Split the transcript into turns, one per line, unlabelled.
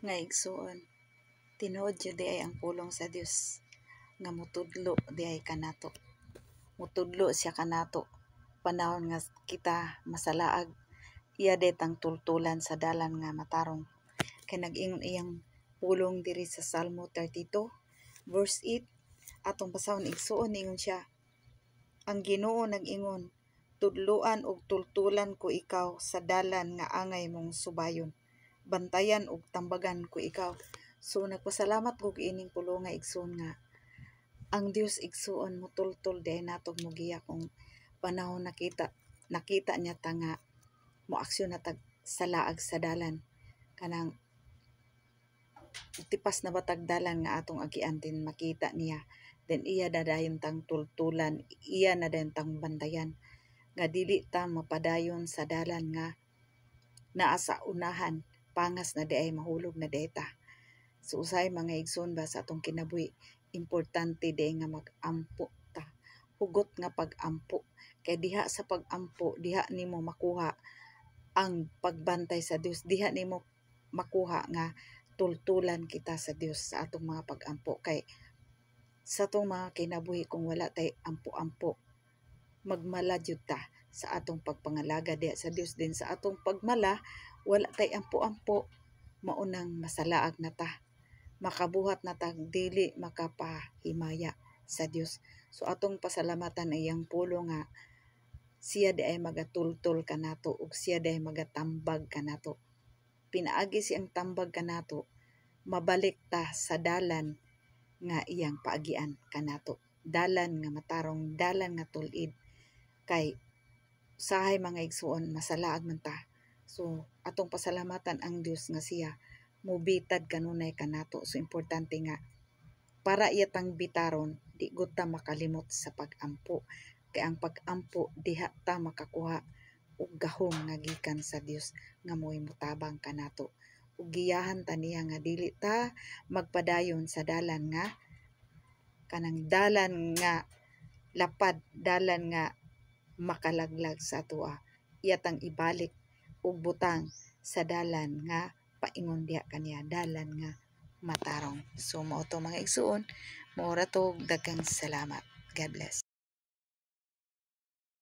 Nga igsuon, tinuod jud diay ang pulong sa Dios nga motudlo diay kanato. Motudlo siya kanato panahon nga kita masalaag, iya diay tang tultulan sa dalan nga matarong. Kay nag-ingon iyang pulong diri sa Salmo 32 verse 8, atong basahon, igsuon. Ingon siya, "Ang Ginoo nag-ingon, tudloan ug tultulan ko ikaw sa dalan nga angay mong subayon. Bantayan ug tambagan ko ikaw." So nagpasalamat ko ining pulong nga, igsuon, nga ang Dios, igsuon, motultol diay nato, mogiya kung panahon nakita nakita niya ta nga moaksyon na tag sa laag sa dalan, kanang tipas na batag dalan nga atong agian din makita niya, then iya na dayon tang tultulan, iya na dayon tang bantayan nga dili ta mapadayon sa dalan nga naa sa unahan, pangas na diay, mahulog na diay ta. So usahay, mga igsoon ba, sa atong kinabuhi, importante diay nga mag-ampo ta, hugot nga pag-ampo, kay diha sa pag-ampo diha nimo makuha ang pagbantay sa Dios, diha nimo makuha nga tultulan kita sa Dios sa atong mga pag-ampo. Kay sa atong mga kinabuhi, kung wala tay ampo-ampo, magmala jud ta sa atong pagpangalaga diha sa Dios. Din sa atong pagmala, wala tay ampo-ampo, maunang masalaag na ta, makabuhat na tag dili makapahimaya sa Dios. So atong pasalamatan ang iyang pulong nga siya diay magatultol kanato ug siya diay magatambag kanato. Pinaagi siyang tambag kanato, mabalik ta sa dalan nga iyang paagian kanato, dalan nga matarong, dalan nga tul-id. Kay usahay, mga igsuon, masalaag man ta. So atong pasalamatan ang Dios nga siya mobitad kanunay kanato. So importante nga para iya tang bitaron, di gud ta makalimot sa pag-ampo, kay ang pag-ampo, diha ta makakuha og gahom nga gikan sa Dios nga mo'y motabang kanato ug giyahan ta niya nga dili ta magpadayon sa dalan nga kanang dalan nga lapad, dalan nga makalaglag sa atoa. Iya tang ibalik og butang sa dalan nga paingon diha kaniya, dalan nga matarong. So mao to, mga igsuon, mao ra to. Daghang salamat. God bless.